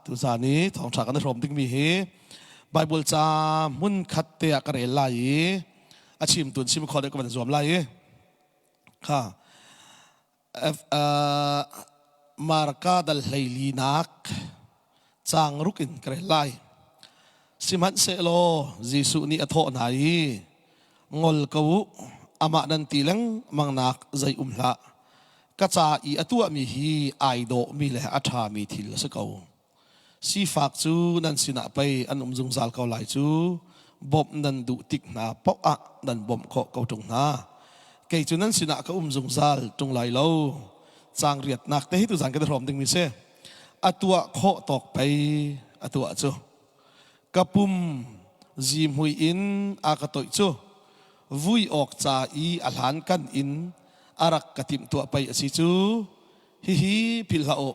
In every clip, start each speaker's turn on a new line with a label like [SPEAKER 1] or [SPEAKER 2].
[SPEAKER 1] Tuzaan i thawngṭha kan i hrawm dingmi hi Bible ca hmun khat te ah ka rel lai i a chimtu in chim khawh deuh ka van zuam lai i kha Marka dal hleilinak caang ruk in ka rel lai. Sihmanhsehlaw Jesuh nih a thawh hna i, Ngol ko u, amah nan ti lengmang nak zei um hlah. Ka ca i a tuahmi hi ai dawhmi le a ṭhami thil a si ko. Sifak cu nan sinah pei an um zungzal ko lai cu. Bawmh nan duh tik hna paoh ah nan bawmh khawh ko ṭung hna. Kei cu nan sinah ka um zungzal ṭung lai lo. Caang riatnak te hi tuzan kan i hrawm dingmi si. A tuah khawh tawk pei a tuah cu. Ka pum zihmui in a ka toih cu vui awk ca i a hlankan in a rak ka timhtuah pei a si cu. Hihi philh hlah u,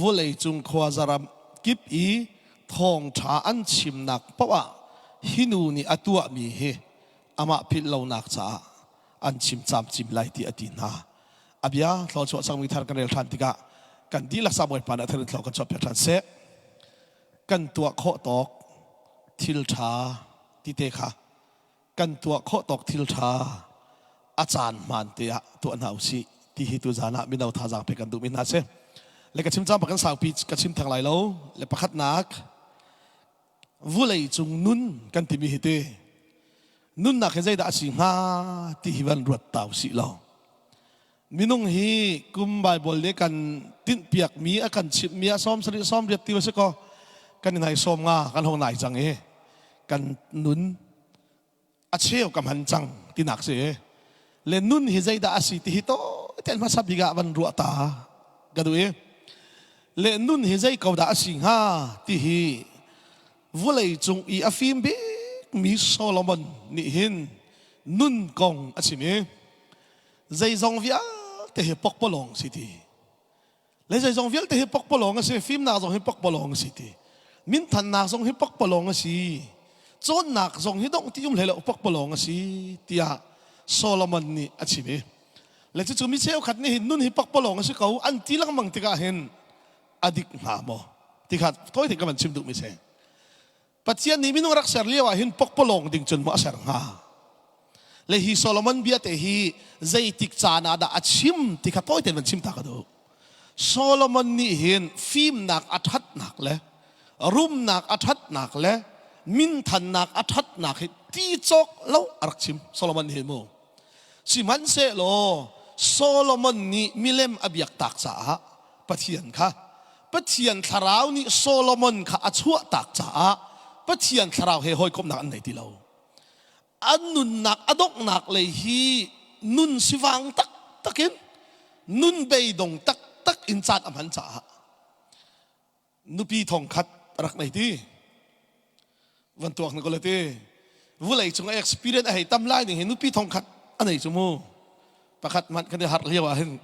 [SPEAKER 1] vawleicung khuazaram kip i thawngṭha an chimnak paoh ah hi nu nih a tuahmi hi amah philh lonak caah an chim camcin lai ti a ti hna. A bia thluachuah cangmi thar kan rel ṭhan tikah kan dihlak sa Bawipa nih a thar in thlua kan chuahpiak ṭhan seh. Kan tuah khawh tawk thil ṭha ti te kha kan tuah khawh tawk thil ṭha a caan hmaan te ah tuah hna usih ti hi tuzaan ah mino thazaang pek kan duhmi hna si. Le ka chim cang bak kan saupi ka chim theng lai lo. Le pakhatnak vulei cung nun kan timi hi ti nunnak hi zeidah a si hnga ti hi van ruat ta usih law minung hi kum Bible le kan tinhpiakmi a kan chimhmi a 70 80 ti si ko kan i nai 50 kan hong nai cang i kan nun a cheu ka hman cang tinak si le nun hi zeidah a si ti hi to ten hmasa bik ah van ruah ta ka duh i le nun hi zei ko dah a si hnga ti hi vulei cung i a fim bik mi Solomon nih hin nun kong a chim i zeizong vialte hi pokpalawng si ti Le zeizong vialte hi pokpalawng a si, fimnak zong hi pokpalawng a si ti. Minthannak zong hi pokpalawng a si. Cawnnak zong hi dongh ti um hlei lo pokpalawng a si tiah Solomon nih a chim i le cucu mi cheukhat nih hin nun hi pokpalawng a si ko an ti lengmang tikah hin a dik hnga maw ti kha tawi te ka van chim duhmi si. Pathian nih minung rak ser lio ah hin pokpalawng ding cun maw a ser hnga? Le hi Solomon bia te hi zeitik caan ah dah a chim ti kha tawi tein van chim ta ka duh. Solomon nih hin fimnak a ṭhatnak le rumnak a ṭhatnak le minthannak a ṭhatnak hi ti cawk lo a rak chim Solomon nih hin mu. Sihmanhsehlaw Solomon nih milem a biak tak caah Pathian kha Pathian thlarau nih Solomon kha a chuahtak caah Pathian thlarau he hawikomhnak an nei ti lo. An nunnak a donghnak lei hi nun sivang taktak in nun beidong taktak in caan a hman caah nupi thongkhat rak nei ti van tuak na ko le ti vulei cung experience a hei tam lai ning hi nupi thongkhat a nei cu mu pakhat man kan i harh lio ah hin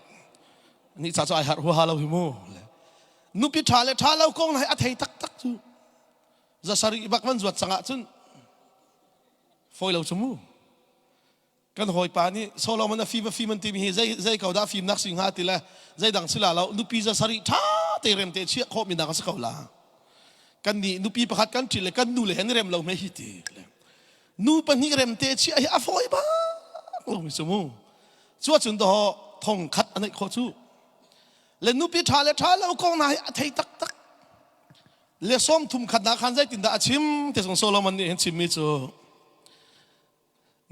[SPEAKER 1] ni cha cu ai harh huaha lo hi mu nupi tha le tha lo kong hai a thei taktak cu zasari bak van zuat cangah cun foi lo cu mu Kan hawipa nih Solomon a fim a fim an timi hi zei zei ko dah fimnak si hnga ti le zeidang si la lo nupi za sarih ṭha te rem te chiah khawh mi nak a si ko la. Kan nih nupi pakhat kan ṭi le kan nu le hen rem lo hme hi ti. Nu pahnih rem te chiah hi a fawi bak lo mi cu mu. Cu ahcun do thong khat a neih khawh cu. Le nupi ṭha le ṭha lo kong na hi a thei taktak. Le 30 khat na khan zeitin dah a chim te sung Solomon nih hin chimmi cu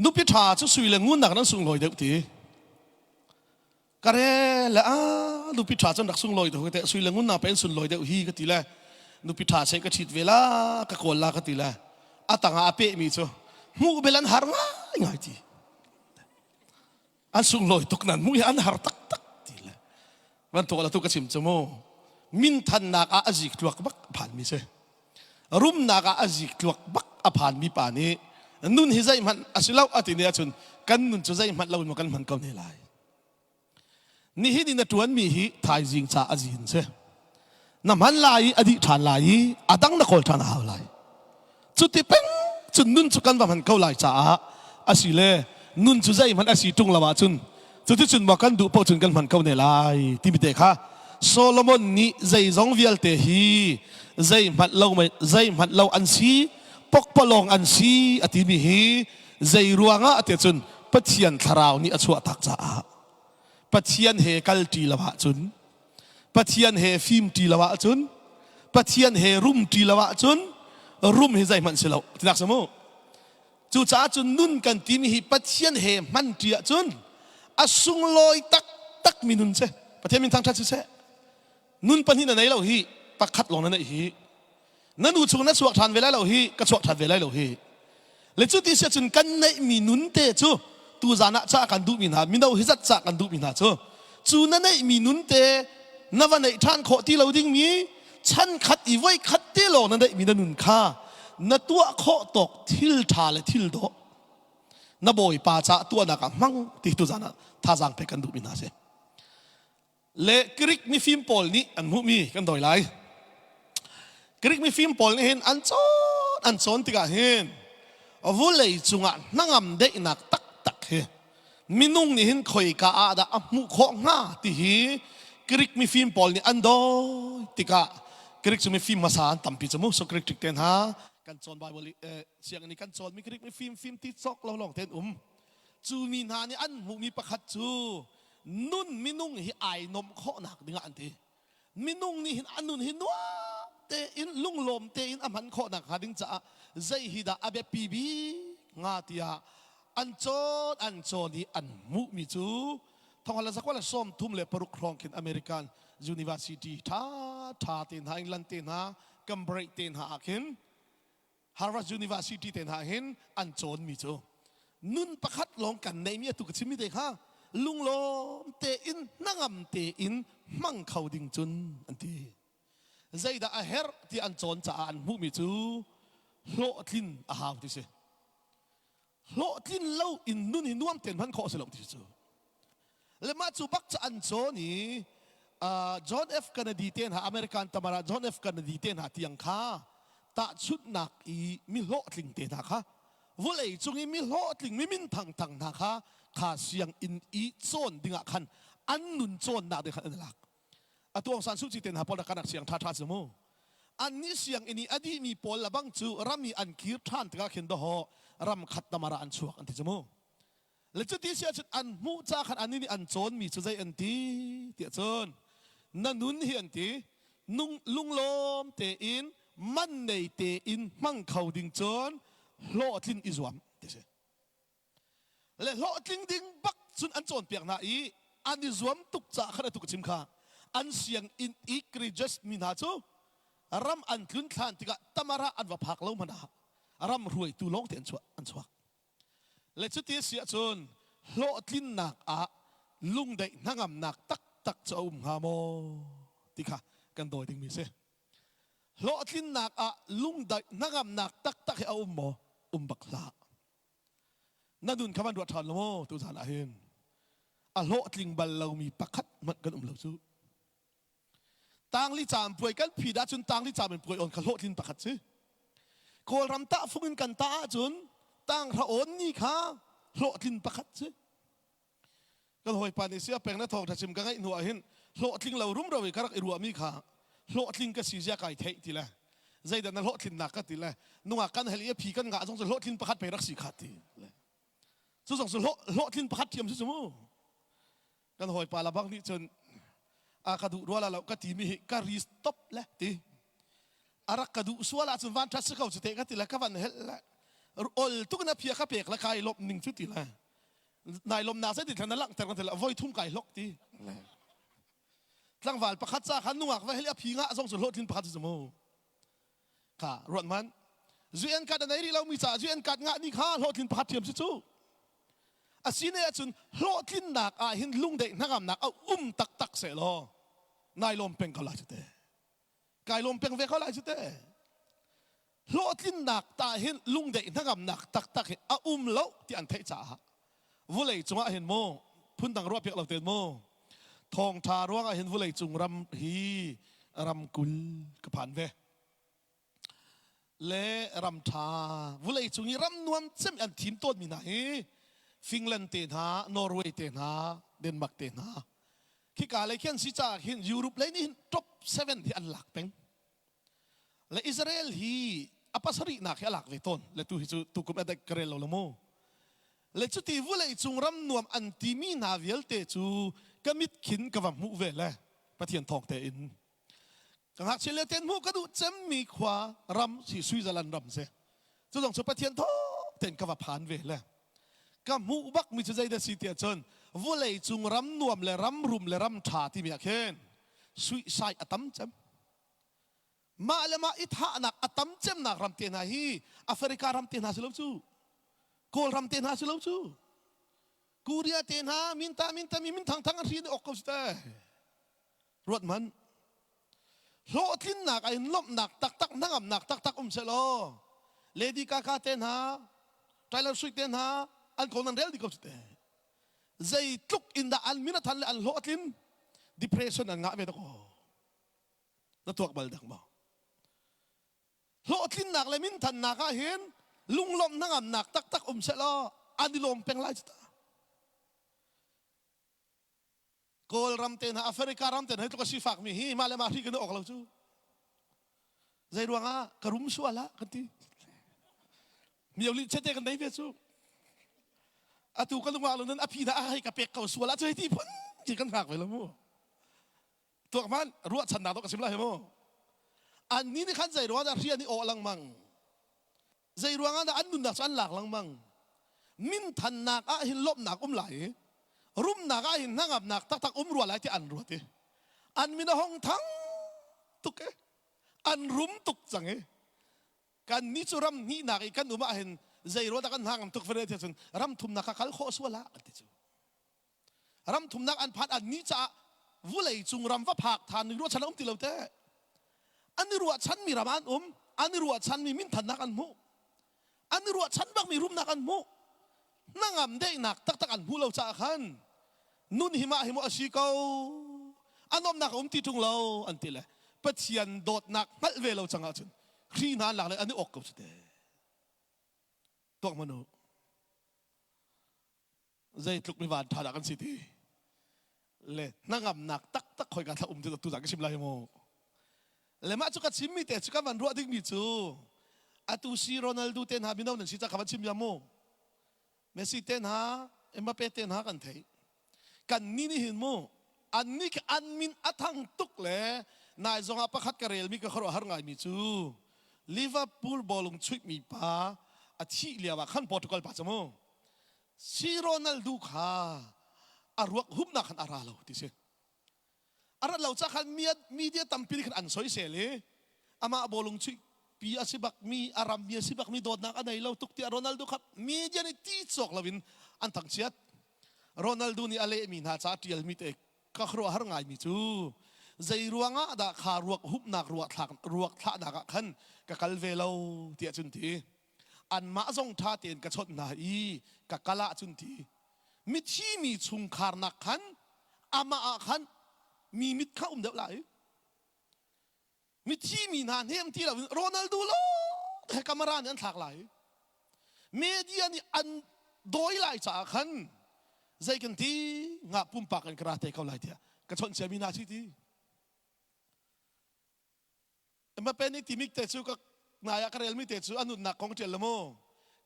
[SPEAKER 1] Nupi ṭha cu sui le ngun nak nan sunglawi deuh ti. Ka re le a nupi ṭha cun rak sunglawi deuh te sui le ngun nak pen sunlawi deuh hi ka ti le nupi ṭha se ka ṭhit ve la ka kawl la ka ti le a tangah a pehmi cu hmuh bel an har ngai ngai ti. An sunglawi tuk nan hmuh hi an har taktak ti le van tuah la tu ka chim cu mu minthannak ah a zik tluak bak a phanmi si rumnak ah a zik tluak bak a phanmi pa nih nun hi zeihmanh a si lo a ti ne ahcun kan nun cu zeihmanh lo in maw kan hman ko ne lai nihin in na ṭuanmi hi thaizing ca a zin si na hman lai i a dih ṭhan lai i a dang na kawl ṭhan a hau lai cuti peng cun nun cu kan va hman ko lai caah a si le nun cu zeihmanh a si ṭung lo ahcun cuticun maw kan duh paoh cun kan hman ko ne lai timi te kha Solomon nih zeizong vialte hi zeihmanh lo zeihmanh lo an si, pokpalawng an si a timi hi zei ruangah ti cun Pathian thlarau nih a chuahtak caah Pathian he kal ṭi lo ahcun Pathian he fim ṭi lo ahcun Pathian he rum ṭi lo ahcun rum hi zeihmanh si lo tinak si mu. Cucaah cun nun kan timi hi Pathian he hman ṭi ahcun a sunglawi taktak mi nun si. Pathian min thangṭhat siseh. Nun pahnih na nei lo hi pakhat lawng na neih hi. Na nu chung na chuak ṭhan ve lai lo hi ka chuak ṭhan ve lai lo hi. Le cu ti si ahcun kan neihmi nun te cu tuzan ah ca kan duhmi hna mino hi zat ca kan duhmi hna cu cu na neihmi nun te na va neih ṭhan khawh ti lo dingmi chan khat i voi khat te lawng na neihmi na nun kha na tuah khawh tawk thil ṭha le thil dawh na bawipa caah tuahnak ah hmang ti tuzan ah thazaang pek kan duhmi hna si. Le Greek mifim pawl nih an hmuhmi kan dawi lai. Greek mifim pawl nih hin an cawn an cawn tikah hin vulei cungah hnangam deihnak taktak hi minung nih hin khoika ah dah a hmuh khawh hnga ti hi Greek mifim pawl nih an dawi tikah Greek cu mifim hmasa an tampi cu mu so Greek trik te hna kan cawn Bible sianginn i kan cawnmi Greek mifim fim ti cawk lo lawng te an um. Cu mi hna nih an hmuhmi pakhat cu nun minung hi ai nomh khawhnak dingah an ti. Minung nih hin a nun hi nuam tein lunglawm tein a hman khawh nakhnga ding caah zei hi dah a biapi bik hnga tiah an cawn an cawn i an hmuhmi cu thonghal zakua le 36 hrawng khin American University ṭha ṭha te hna England te hna Cambridge te hna ah khin Harvard University te hna hin an cawnmi cu nun pakhat lawng kan neihmi atu ka chimmi te kha lunglawm tein hnangam tein hmang kho ding cun an ti. Zeidah a herh ti an cawn caah an hmuhmi cu hlawhtlin a hau ti si. Hlawhtlin lo in nun hi nuam tein hman khawh si lo ti cu. Le mah cu bak cu an cawn i John F. Kennedy te hna American tamara John F. Kennedy te hna tiang kha tahchunhnak i mi hlawhtling te hna kha vulei cung i mi hlawhtling mi minthang thang hna kha kha sianginn i cawn dingah khan an nun cawnnak ding khan an lak. Atu Aung San Suu Kyi te hna pawl rak siang ṭha ṭha cu mu. Annih sianginn i a dihmi pawl labang cu ram i an kir ṭhan tikah khin dawhaw ram khat tamara an chuak an ti cu mu. Le cuti si ahcun an hmuh ca khan annih nih an cawnmi cu zei an ti tiah cun na nun hi an ti nung lunglawm tein man nei tein hmang kho ding cun hlawhtlin i zuam ti si. Le hlawhtling ding bak cun an cawnpiak hna i an i zuam tuk caah khan atu ka chim kha an sianginn i graduate mi hna cu ram an tlun thlan tikah tamara an va phak lo hmanh ah ram hruaitu lawng te an chuah an chuak. Le cuti a si ahcun hlawhtlinnak ah lungdaih hnangamnak taktak cu a um hnga maw ti kha kan dawi dingmi a si. Hlawhtlinnak ah lungdaih hnangamnak taktak hi a um maw? Um bak hlah. Na nun kha van ruat ṭhan lo maw tuzan ah hin? A hlawhtling bal lomi pakhat hmanh kan um lo cu. Tangli caam puai kan phit ahcun tangli caam in puai on kha hlawhtlin pakhat si. Kawlram tahfung in kan tah ahcun tanghra awn ni kha hlawhtlin pakhat si. Kan hawipa nih sia peng na thawngṭha chim ka ngaih hnu ah hin hlawhtling lo rumro i ka rak i ruahmi kha hlawhtling ka si zia kai theih ti le zeidah na hlawhtlinnak ka ti le nungak kan hel i a phi kan ngah zong cu hlawhtlin pakhat pei rak si kha ti le cu zong cu hlawhtlin pakhat thiam si cu mu. Kan hawipa labang nih cun a ka duh rua lo ka timi hi ka ri stop le ti a rak ka duh sual ahcun van ṭhat si ko cu te ka ti le ka van helh le ol tuk na phia ka pek le kai lawmh ning cu ti le nai lawmnak zei ti thlan na langhter ka ti le voi thum kai hlok ti tlangval pakhat ca khan nungak va hel a phi ngah zong cu hlawhtlin pakhat cu mu kha ruat man UN card a nei rih lomi caah UN card ngah ni kha hlawhtlin pakhat ṭhiam si cu Asine ahcun hlawhtlinnak ah hin lungdeih hnangamnak a um taktak sehlaw nai lawm peng ko lai cu te. Kai lawm peng ve ko lai cu te. Hlawhtlinnak ta hin lungdeih hnangamnak taktak hi a um lo ti an theih caah vulei cungah hin mu phundang ruah piak lo ten mu thawngtha ruangah hin vulei cung ram hi ram 20 ka phan ve. Le ram ṭha vulei cung i ram nuam cem an thim tawnmi hna hi Finland te hna, Norway te hna, Denmark te hna khika lei khi an si caah hin Europe lei nih hin top 7 hi an lak peng. Le Israel hi a pasarihnak hi a lak ve tawn. Le tu hi cu tukum a dek ka rel lo lo mu. Le cuti vulei cung ram nuam an timi hna vialte cu ka mit khin ka va hmuh ve le Pathian thawng tein. Ka ngakchia le ten hmuh ka duh cemmi khua ram si Switzerland ram si. Cu zong cu Pathian thawng tein ka va phan ve le. Ka hmuh bak mi cu zeidah si tiah cun vulei cung ram nuam le ram rum le ram ṭha timi ah khin suihsai a tam cem. Mah le mah i thahnak a tam cemnak ram te hna hi Africa ram te hna si lo cu. Kawlram te hna si lo cu. Korea te hna minta minta mi min thang thang an hri ok ko si te. Ruat man. Hlawhtlinnak ah in lawmhnak taktak hnangamnak taktak um seh law Lady Gaga te hna Taylor Swift te hna an ko nan rel di ko si te. Zeitluk in dah an min a than le an hlawhtlin depression an ngah ve da ko. Na tuak bal dak maw? Hlawhtlinnak le minthannak ah hin lunglawmh hnangamnak taktak um seh law an i lawm peng lai cu ta. Kawlram te hna, Africa ram te hna hi tluk a sifak mi hi mah le mah hri kan i awk lo cu. Zei ruangah ka rum sual ah kan ti. Mio li chete kan nei ve cu. Atu kan ngah lo nan a phi dah a hei ka pek ko sual ah cu hei ti phun ti kan hngak ve lo mu. Tuak hmanh ruahchannak dawh ka sim lai mu. Annih nih khan zei ruangah dah hri an i awh lengmang? Zei ruangah dah an nunnak cu an lak lengmang? Minthannak ah hin lawmhnak um lai i rumnak ah hin hnangamnak taktak um rua lai ti an ruat i an min a hong thang tuk i an rum tuk cang i kan ni cu ram hnihnak i kan um ah hin zei ruah dah kan hnangam tuk fere ti cun ram thumnak ka kal khawh sual ah an ti cu. Ram thumnak an phan an ni caah vulei cung ram va phak than ni ruahchan a um ti lo te. An i ruahchanmi ram an um, an i ruahchanmi minthannak an hmuh. An i ruahchan bakmi rumnak an hmuh. Hnangam daihnak taktak an hmuh lo caah khan nun hi mah hi maw a si ko. A nuamnak a um ti ṭung lo an ti le Pathian dawtnak hngalh ve lo cang ahcun hri hna an lak le an i awk ko cu te. Tuak hmanh u. Zeitluk mi van ṭha dah kan si ti le hnangamnak taktak khoika thla um ti tu ka chim lai mu. Le mah cu ka chimmi te cu ka van ruah dingmi cu atu si Ronaldo te hna mino nan si ca ka van chim ya mu. Messi te hna Mbappe te hna kan thei. Kan ni nih hin mu an ni khi an min a thang tuk le nai zongah pakhat ka relmi ka khuaruahhar ngaimi cu Liverpool bawlung chuihmi pa a thih lio ah khan Portugal pa cu mu Si Ronaldo kha a ruak humnak khan a ra lo ti si. A rat lo ca khan media tampi nih khan an soisel i amah bawlung chuih pi a si bak mi a ram mi a si bak mi dawtnak a nei lo tuk tiah Ronaldo kha media nih ti cawk loin an thangchiat. Ronaldo nih a lehmi hna ca ṭialmi te ka khuaruahhar ngaimi cu zei ruangah dah kha ruak humnak ruak thlahnak ah khan ka kal ve lo tiah cun ti. Anmah zong ṭha tein ka chawnh hna i ka kal ahcun ti mithi mi chungkhar nak khan amah ah khan mi mit kha um deuh lai. Mithi mi hna hnem ti loin Ronaldo lawng he camera nih an thlak lai. Media nih an dawi lai caah khan zei kan ti nga pumpak in ka ra te ko lai tiah ka chawnh ciami hna si ti. Mbappe nih timi te cu ka nai ah ka relmi te cu a nunnak kong ṭial la mu.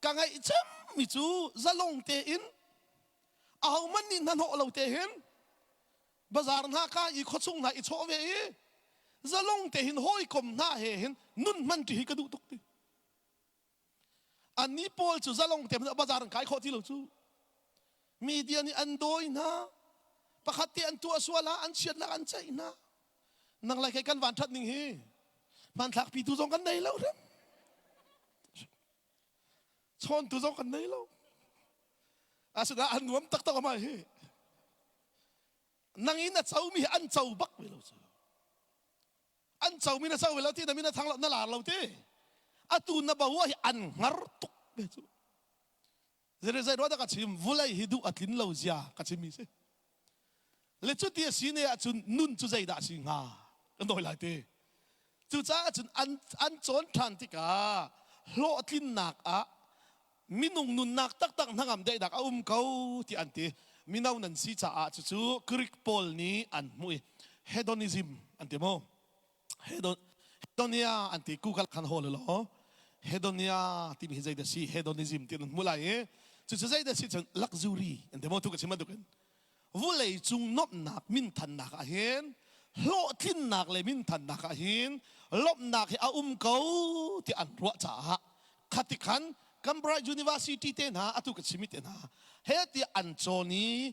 [SPEAKER 1] Ka ngaih cemmi cu zalong tein ahohmanh nih hnahnawh lo te hin bazar hna ka i khuachung hna i chawh ve i zalong te hin hawikom hna he hin nun hman ṭi hi ka duh tuk ti. Annih pawl cu zalong te bazar an kai khawh ti lo cu. Media nih an dawi hna. Pakhat te an tuah sual ah an chiatnak an ceih hna. Nang lai kai kan van ṭhat ning hi hmanthlak pitu zong kan nei lo hrim. Chawntu zong kan nei lo. Asinain an nuam taktak amah hi. Nang in a comi hi an co bak ve lo cu. An comi na co ve lo ti na min a thang lo na lar lo ti. Atu na bo hi an hngar tuk ve cu. Zei zei ruah dah ka chim vulei hi duh a tlin lo zia ka chimmi si. Le cuti a si ne ahcun nun cu zeidah a si hnga kan dawi lai ti. Cucaah cun an an cawn ṭhan tikah hlawhtlinnak ah minung nunnak taktak hnangam daihnak a um ko ti an ti. Mino nan si caah cucu Greek pawl nih an hmuh i hedonism an ti mu. Hedon. Hedonia an ti Google khan hawl law Hedonia timi hi zeidah si hedonism ti nan hmu lai i cucu zeidah si cun luxury an ti maw tu ka chim bantukin vulei cung nuamhnak minthannak ah hin hlawhtlinnak le minthannak ah hin lawmhnak hi a um ko ti an ruah caah khati khan Cambridge University te hna atu ka chimi te hna he ti an cawn i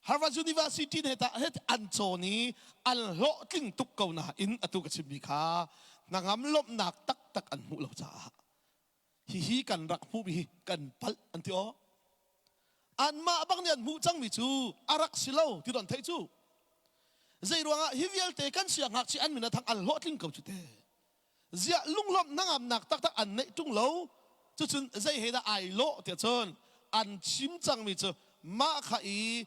[SPEAKER 1] Harvard University ne ta he an cawn i an hlawhtling tuk ko nain atu ka chimmi kha hnangam lawmhnak taktak an hmuh lo caah hihi kan rak hmuhmi hi kan palh an ti aw. Anmah bang nih an hmuh cangmi cu a rak si lo ti don theih cu. Zei ruangah hi vialte kan siangngakchia an min a thang an hlawhtling ko cu te. Ziah lunglawmh hnangamnak taktak an neih ṭung lo. Cucun zei he dah ai lawh tiah cun an chim cangmi cu mah kha i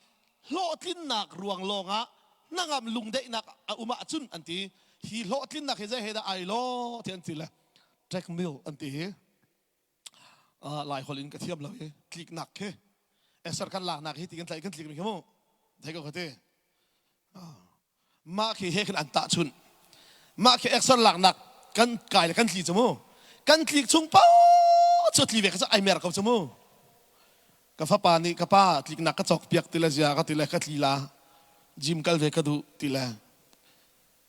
[SPEAKER 1] hlawhtlinnak ruang lawngah hnangam lungdaihnak a um ahcun an ti. Hi hlawhtlinnak hi zei he dah ai lawh tiah an ti le treadmill an ti hi Lai holh in ka thiam lo hi tliknak khi eser kan laknak hi ti kan tlaih kan tlik mi khi mu thei ko ka ti. Mah khi he khin an tahchunh. Mah khi exer laknak kan kai le kan tli cu mu. Kan tlik chung paoh cu tli ve ka cu ai mer ko cu mu. Ka fapa nih ka pa tliknak ka cawk piak ti le zia ka ti le ka tli la gym kal ve ka duh ti le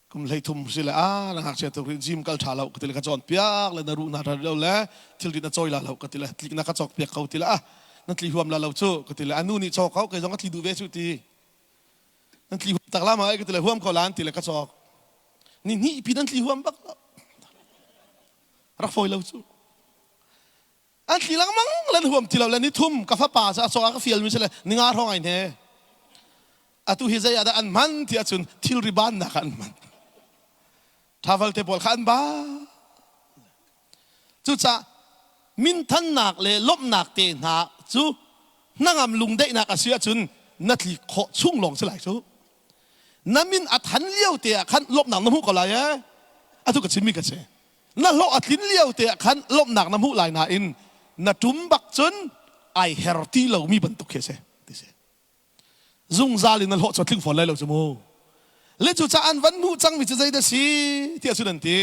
[SPEAKER 1] kum 13 si le a na ngakchia tuk rih gym kal ṭha lo ka ti le ka cawn piak le na ruh na ṭha lo le thilri na cawi la lo ka ti le tlik na ka cawk piak ko ti le ah na tli huam la lo cu ka ti le anu nih cawk ko kei zong ka tli duh ve cu ti nan tli huam tak la ma ka ti le huam ko lan ti le ka cawk ni hnih pi nan tli huam bak lo rak fawi lo cu an tli lengmang lan huam ti lo le ni thum ka fapa cu a cawk a ka fial mi si le ninga hrawng ai hne atu hi zei ah dah an hman ti ahcun thilri bannak ah an hman Thaval te pawl kha an ba. Cucaah minthannak le lawmhnak te hna cu hnangam lungdaihnak a si ahcun na tlik khawh chung lawng si lai cu. Na min a than lio te ah khan lawmhnak na hmuh ko lai ee. Atu ka chimmi ka si. Na hlawh a tlin lio te ah khan lawmhnak na hmuh lai nain na ṭum bak cun ai her ti lomi bantuk khi a si. Ti si. Zungzal in na hlawh cu a tling fawn lai lo cu mu. Le cucaah an van hmuh cangmi cu zeidah si tiah cun an ti.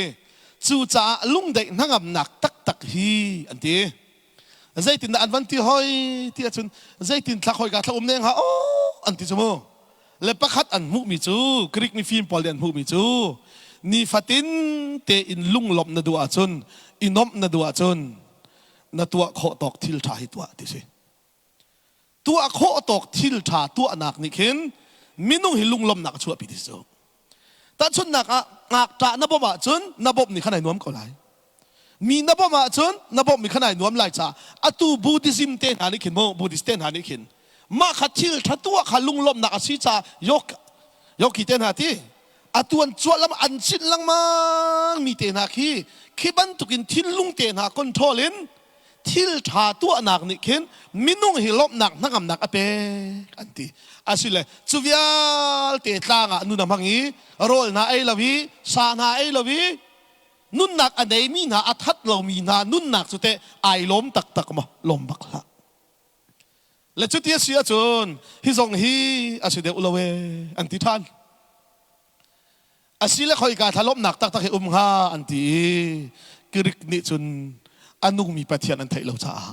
[SPEAKER 1] Cucaah lungdaih hnangamnak taktak hi an ti. Zeitindah an van ti hoi ti ahcun zeitin thlak hoi ka thla um neng ha aw an ti cu mu. Le pakhat an hmuhmi cu Greek mifim pawl nih an hmuhmi cu nifatin tein lunglawmh na duh ahcun i nuamh na duh ahcun na tuah khawh tawk thil ṭha hi tuah ti si. Tuah khawh tawk thil ṭha tuahnak nih khin minung hi lunglawmhnak a chuahpi ti cu. Tahchunhnak ah ngakṭah na bawmh ahcun na bawmh nih khan ai nuam ko lai. Mi na bawmh ahcun na bawmh mi khan ai nuam lai caah atu Buddhism te hna nih khin mu Buddhist te hna nih khin mah kha thil ṭha tuah kha lunglawmhnak a si caah yogi te hna ti atu an cuah lam an chinh lengmang mi te hna khi khi bantukin thinlung te hna control in thil ṭha tuahnak nih khin minung hi lawmhnak hnangamnak a pek an ti. Asile cu vialte tlang ah nun a hmang i rawl hna ei lo i sa hna ei lo i nunnak a neimi hna a that lomi hna nunnak cu teh ai lawm taktak maw? Lawm bak hlah. Le cuti a si ahcun hi zong hi a si deuh lo ee an ti ṭhan. Asile khoika thlalawmnak taktak hi um hnga an ti i Greek nih cun a nungmi Pathian an theih lo caah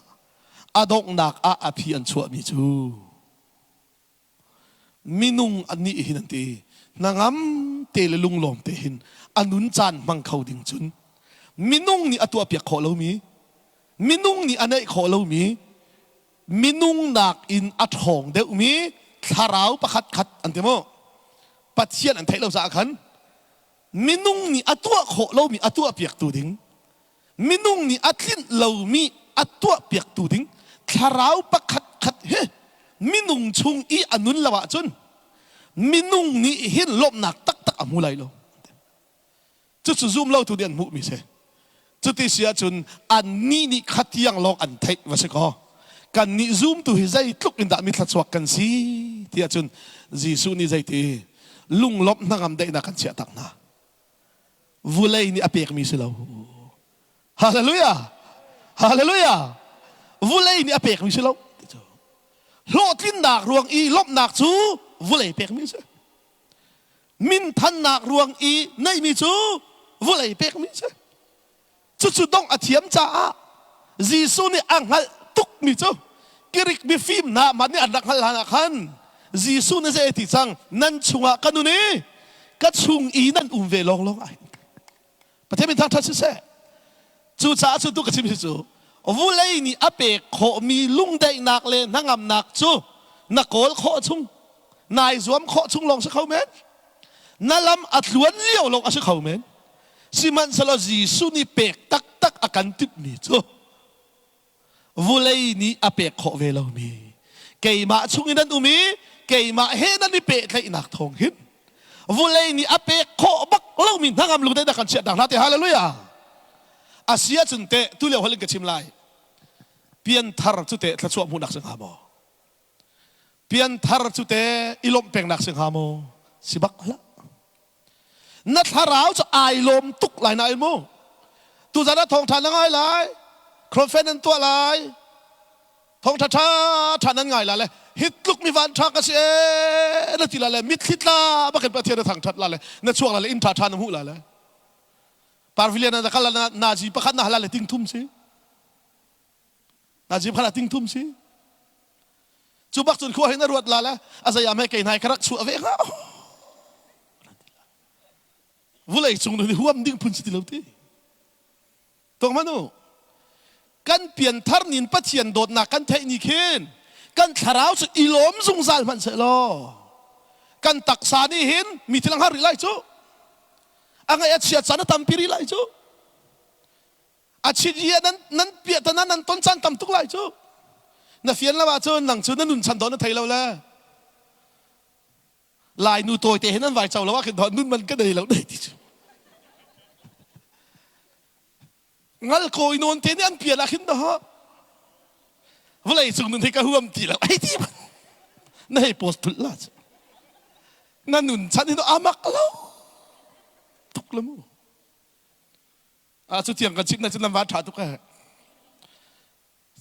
[SPEAKER 1] a donghnak ah a phi an chuahmi cu minung an nih hin an ti hnangam te le lunglawm te hin a nun caan hmang kho ding cun minung nih a tuahpiak khawh lomi minung nih a neih khawh lomi minung nakin a ṭhawng deuhmi thlarau pakhat khat an ti mu. Pathian an theih lo caah khan minung nih a tuah khawh lomi a tuahpiaktu ding, minung nih a tlinh lomi a tuahpiaktu ding thlarau pakhat khat hi minung chung i a nun lo ahcun minung nih hin lawmhnak taktak a hmu lai lo. Cucu zum lotu nih an hmuhmi si. Cuti si ahcun annih nih khatiang lawng an theih va si kaw kannih zumtu hi zeitluk in dah mi thluachuak kan si ti ahcun Jesuh nih zeiti lunglawmh hnangam daihnak kan chiah tak hna. Vulei nih a pekmi si lo. Hallelujah! Hallelujah! Vulei nih a pekmi si lo. Hlawhtlinnak ruang i lawmhnak cu vulei pekmi si. Minthannak ruang i neihmi cu Vulei pekmi si. Cucu dongh a thiam caah Jesuh nih a hngalh tukmi cu Greek mifim hna mah nih an rak hngalh hlan ah khan Jesuh nih zei a ti cang nan chungah ka nun i ka chung i nan um ve lawnglawng ai. Pathian min thangṭhat siseh. Cucaah cu tu ka chim si cu vulei nih a pek khawhmi lungdaihnak le hnangamnak cu na kawl khawh chung nai zuam khawh chung lawng si kho men. Na lam a tluan lio lawng a si kho men. Sihmanhsehlaw Jesuh nih pek taktak a kan timhmi cu vulei nih a pek khawh ve lomi keimah chung in an um i keimah he nan i pehtlaihnak thawng hin vulei nih a pek khawh bak lomi hnangam lungte na kan chiah hna te hallelujah a si ahcun teh tu lio hal in ka chim lai pianthar cu teh thluachuah hmuhnak si hnga maw pianthar cu teh i lawmh pengnak si hnga maw si bak hlah Na thlarau cu ai lawm tuk lai na mu. Tuzan ah thawngṭha na ngai lai. Conference nan tuah lai. Thawngṭha ṭha ṭha nan ngai la le hi tluk mi van ṭha ka si ee na ti la le mitthli tla bakin Pathian na thangṭhat la le na chuak la le inn ṭha ṭha na hmuh la le Parvilian na kal la nazi pakhat na hala le ting thum si. Nazi pakhat ah ting thum si. Cu bak cun khua hin na ruat la le a zei ah hme kei hnai ka rak chuah ve hnga. Vulei cung nun huam ding phun si ti lo ti. Tong manu kan pianthar nin Pathian dawtnak kan theih ni khin kan thlarau cu i lawm zungzal hmanh seh law kan taksa nih hin mi thil har rih lai cu a ngaih a chia caan a tampi rih lai cu A chit i nan nan piahtana nan ton caan tam tuk lai cu. Na fian lo ahcun nang cu na nun chan dawh na thei lo le. Lai nu tawi te he nan vai co lo ah khin nun man ka nei lo dei ti cu. Ngal kawi nawn te nih an pian ah khin dah vawlei cung nun hi ka huam ti lo ai ti na hei post thul la cu na nun chan hin amak lo tuk le mu Ah cu tiang kan chim na cu nan van ṭha tuk eh.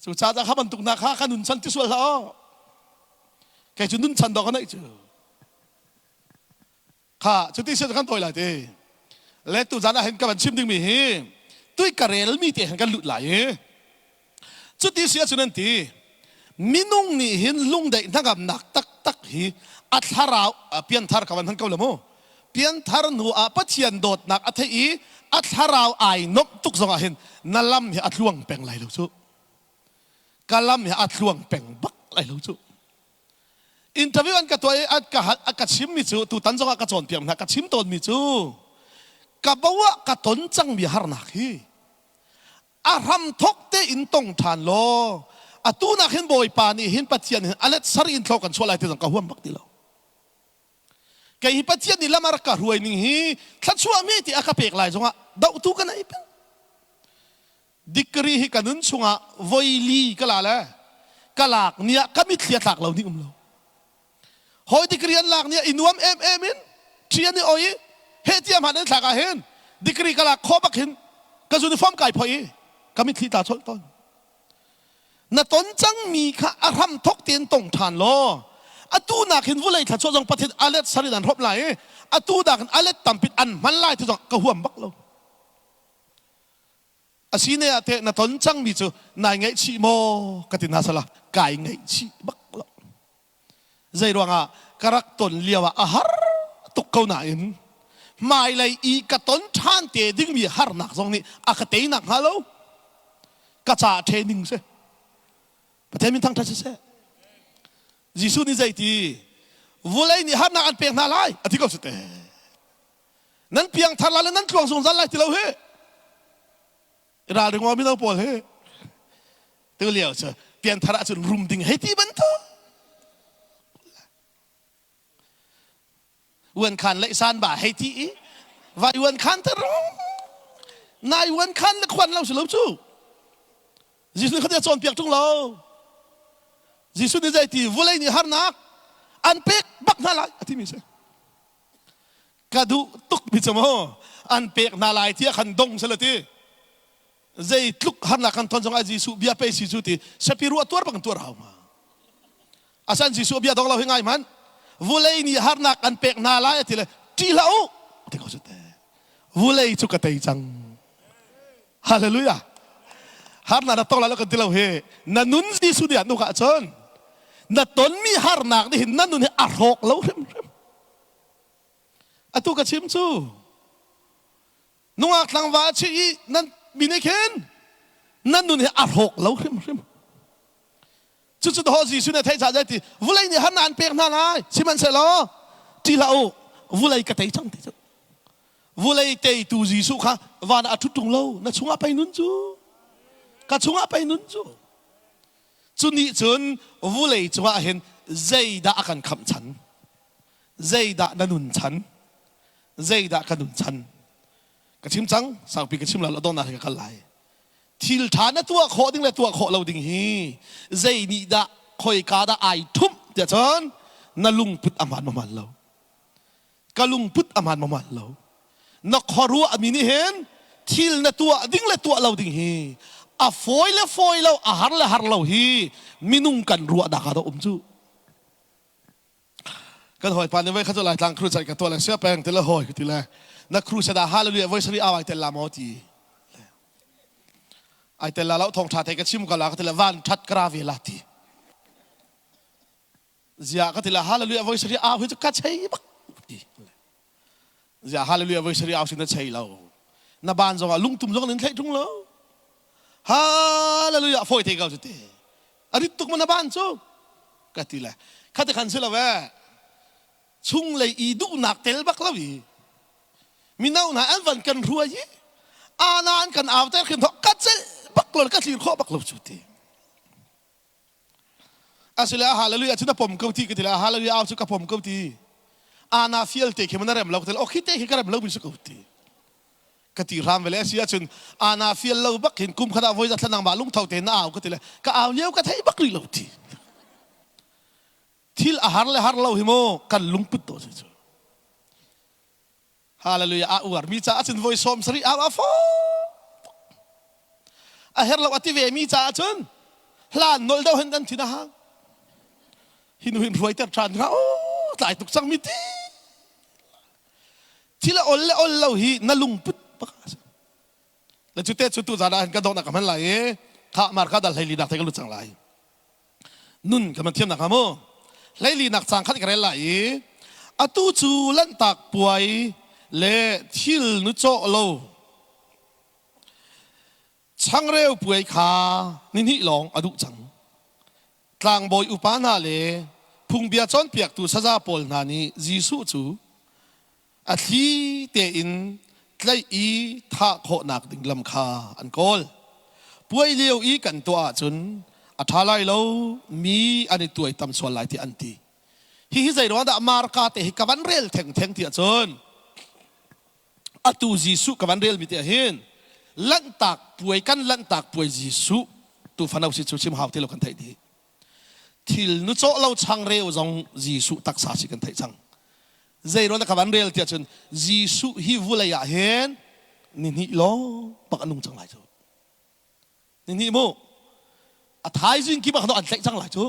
[SPEAKER 1] Cu ca kha bantuk na kha ka nun chan ti sual hlah aw. Kei cu nun chan dawh ka neih cu. Kha cu ti sia kan tawi lai ti. Le tu zan ah hin ka van chim ding mi hi tui ka rel mi te hin kan lut lai i. Cuti si ahcun an ti, minung nih hin lungdaih hnangamnak taktak hi a thlarau pianthar ka van hman ko le mu. Pianthar hnu ah Pathian dawtnak a theih i a thlarau ai nomh tuk zongah hin na lam hi a tluang peng lai lo cu. Ka lam hi a tluang peng bak lai lo cu. Interview an ka tuah i an ka hal a ka chimmi cu tutan zongah ka cawnpiak hna ka chim tawnmi cu ka bo ah ka ton cangmi harnak hi a hramthok tein tong ṭhan law atu nak hin Bawipa nih hin Pathian hin a let sarih in thlo kan chuah lai ti zong ka huam bak ti lo. Kei hi Pathian nih lam a rak ka hruai ning hi thluachuah mi ti a ka pek lai zongah dohtu ka nei peng. Dikri hi ka nun chungah voi li ka la le ka lak ni ah ka mitthli a tlak lo ni um lo. Hawi degree an lak ni ah i nuam em em in ṭhi an i oi i heh tiah hmanh an thlak ah hin degree ka lak khawh bak hin ka uniform kai phoih i ka mitthli tla cholh tawn. Na ton cangmi kha a hram thok tein tong ṭhan law atu nak hin vulei thla zong Pathian alet sarin an hrawm lai i atu nak hin alet tampit an hman lai ti zong ka huam bak lo. Asine ah teh na ton cangmi cu nai ngaihchih maw ka ti hna sala kai ngaihchih bak lo. Zei ruangah ka rak ton lio ah a har tuk ko nain hmailei i ka ton ṭhan te dingmi harnak zong nih a ka tei nak hnga lo. Ka ca training si. Pathian min thangṭhat siseh. Jesuh nih zei ti vulei nih harnak an pek hna lai a ti ko si te. Nan piangthar lai le nan tluang zungzal lai ti lo hi. Ralring mino pawl hi tu lio cu pianthar ahcun rum ding hei ti bantuk uan khan le san ba hei ti i vai uan khan te nai uan khan le khuan lo si lo cu Jesuh nih kha cawn piak ṭung lo Jesuh nih zei ti vulei nih harnak an pek bak hna lai a timi si ka duh tuk mi cu maw an pek hna lai tiah khan dong sela ti zeitluk harnak kan ton zongah Jesuh bia pe si cu ti sapi ruah tuar bang tuar hau ma asan Jesuh bia dong lo hi ngai man vulei nih harnak an pek hna lai ti le ṭih hlah u ti ko su te. Vulei cu ka tei cang. Hallelujah. Harnak na tong lai lo kan ti lo hi. Na nun Jesuh nih nuk ahcun na tonmi harnak nih hin na nun hi a hrawk lo hrimhrim. Atu ka chim cu nungak tlangval chi i nan mi nih khin nan nun hi a hrawk lo hrimhrim. Cucu daw Jesuh nih a theih caah zei ti vulei nih harnak an pek hna lai sihmanhsehlaw ṭih hlah u vulei ka tei cang ti cu. Vulei teitu Jesuh kha van ah a ṭhut ṭung lo na chungah pei nun cu ka chungah pei nun cu. Cu nih cun vulei cungah hin zeidah a kan khamh chan? Zeidah na nun chan? Zeidah ka nun chan? Ka chim cang, saupi ka chim lo, donghnak hi ka kal lai. Thil ṭha na tuah khawh ding le tuah khawh lo ding hi zei nih dah khoika dah ai ṭhumh tiah cun na lungput a hmaan maw hmaan lo? Ka lungput a hmaan maw hmaan lo? Na khuaruah mi nih hin thil na tuah ding le tuah lo ding hi a fawi le fawi lo, a har le har lo hi minung kan ruahnak ah dah um cu. Kan hawipa nih voi khat cu Laitlang crusade ka tuah le sia peng ti le hawi ka ti le na crusade ah hallelujah voi sarih au ai tel la maw ti. Ai tel la lo thawng ṭha te ka chim ko la ka ti le van ṭhat ka ra ve la ti. Zia ka ti le hallelujah voi sarih au hi cu ka chei bak ti. Zia hallelujah voi sarih au sin na chei lo. Na ban zong ah lungtum zong nin thlei ṭung lo. Hallelujah fawi te ko cu te. A rit tuk ma na ban cu? Ka ti le khate khan si lo ee. Chunglei i duhnak tel bak lo i mino hna an van kan hruai i ana an kan au ter khin thok ka celh bak lo ka thlir khawh bak lo cu ti. Asile hallelujah cu na pom ko ti ka ti le hallelujah au cu ka pom ko ti. Ana fial te khi na rem lo ka ti le okhi te khi ka rem lo mi si ko ti. Ka ti hram vele asi ahcun ana fial lo bak hin kum khat ah voi za thlanang ma lungtho te na au ka ti le ka au lio ka thei bak rih lo ti. Thil a har le har lo hi mu kan lungput to si cu. Hallelujah a uar mi caah cun voi sawm sarih au a fo a her lo a ti ve mi caah cun hlan nol deuh hin an thin a hang hin hin hruaiter ṭhan hnga o tlai tuk cang mi ti thil a ol le ol lo hi na lungput bak a si le cu te cu tu zan ah hin ka dawhnak ka hman lai i kha mar ka dal hleili nak te ka lut cang lai nun ka man thiam nak hnga mu hleili nak cang khat ka rel lai i atu cu lanhtak puai le thil nu cawh lo Changreu puai kha nihnih lawng a duh cang. Tlangbawi upa hna le phungbia cawnpiaktu saza pawl hna nih Jesuh cu a thli tein tlaih i thah khawhnak ding lam kha an kawl. Puai lio i kan tuah ahcun a ṭha lai lo, mi an i tuaitam sual lai tiah an ti. Hihi zei ruang dah Marka te hi ka van rel thengtheng ti ahcun atu Jesuh ka van relmi te hin lanhtak puai kan lanhtak puai Jesuh tu fano si cu chim hau ti lo kan theih dih. Thil nu cawh lo changreu zong Jesuh taksa si kan theih cang. Zei ruang ka van rel tiah cun Jesuh hi vulei ah hin ni hnih lawng bak a nung cang lai cu. Ni hnih mu a thaizing kip ah an tlaih cang lai cu.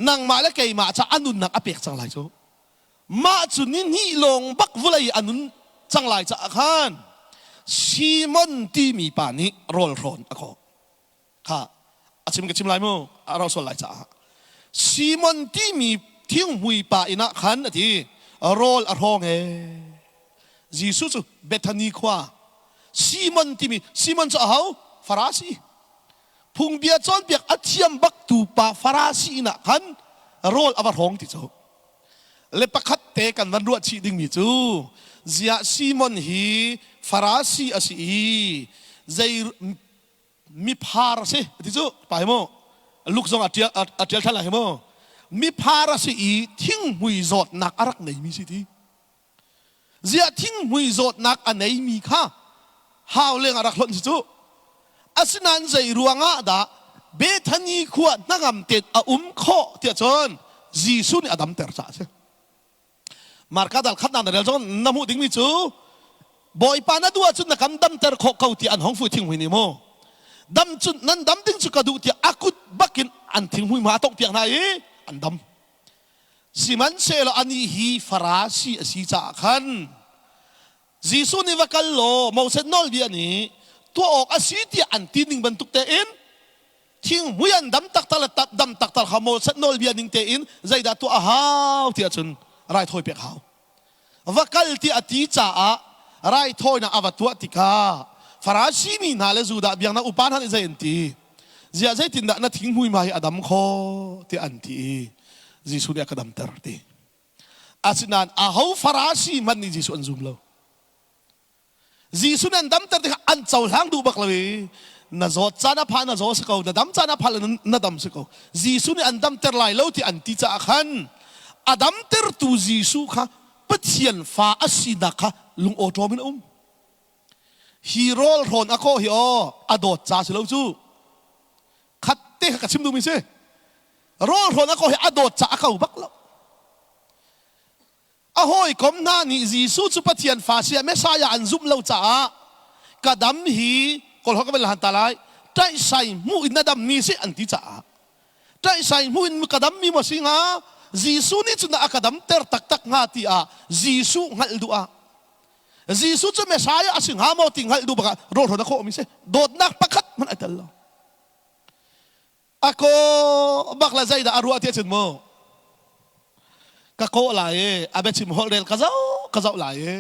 [SPEAKER 1] Nangmah le keimah ca a nunnak a pek cang lai cu. Mah cu ni hnih lawng bak vulei a nun cang lai caah khan Simon timi pa nih rawl hrawn a khawh. Kha a chim ka chim lai mu a ro sual lai caah. Simon timi thinghmui pa inn ah khan a ti rawl a hrawng ee. Jesuh cu Bethany khua Simon timi Simon cu aho Farasi phungbia cawnpiak a thiam bak tu pa Farasi inn ah khan rawl a va hrawng ti cu le pakhat te kan van ruah chih dingmi cu ziah Simon hi Farasi a si i zei miphar a si ti cu pa hi mu luk zong a ṭial a ṭial ṭhan lai hi mu miphar a si i thinghmui zawtnak a rak neimi si ti Ziah thinghmui zawtnak a neimi kha hau leng ah rak hlonh si cu. Asinain zei ruangah dah Bethany khua hnangam tein a um khawh tiah cun Jesuh nih a damter caah a si. Marka dal khatnak na rel zong na hmuh dingmi cu Bawipa na duh ahcun na kan damter khawh ko tiah an hong fuh thinghmui nih mu. Dam cu nan dam ding cu ka duh tiah a kut bakin an thinghmui hma a tongh piak hna i an dam. Sihmanhsehlaw anih hi Farasi a si caah khan. Jesuh nih va kal law Moses nawlbia nih tuah awk a si tiah an ti ning bantuk tein thinghmui an dam taktak le dam taktak kha Moses nawlbia ning tein zeidah tuah a hau tiah cun raithawi pek hau. Va kal tiah a ti caah raithawinak a va tuah tikah Farasi mi hna le Judah biaknak upa hna nih zei an ti? Ziah zeitindah na thinghmui hma hi a dam khawh tiah an ti i Jesuh nih a ka damter ti. Asinain aho Farasi hmanh nih Jesuh an zum lo. Jesuh nih an damter tikah an cohlang duh bak lo i na zawt caan a pha na zaw si ko na dam caan a pha na dam si ko Jesuh nih an damter lai lo ti an ti caah khan a damtertu Jesuh kha Pathian fa a sinak kha lungawṭawm in a um. Hi rawl hrawn a kawh hi aw a dawt ca si lo cu. Khat te kha ka chim duhmi si. Rawl hrawn a kawh hi a dawt ca a ko bak lo. A hawikom hna nih Jesuh cu Pathian fa si ah Messiah an zumh lo caah ka dam hi kawlholh ka van han ta lai ṭaihsai hmuh in na dammi si an ti caah ṭaihsai hmuh in ka dammi maw si hnga Jesuh nih cun a ka damter taktak hnga tiah Jesuh hngalh duh ah Jesuh cu Messiah a si hnga maw ti hngalh duh bakah rawlhrawn a khawhmi si dawtnak pakhat hmanh ai tel lo A kaw bak le zeidah a ruah ti cun mu ka kawh lai i a biachim holhrel ka zoh ka zoh lai i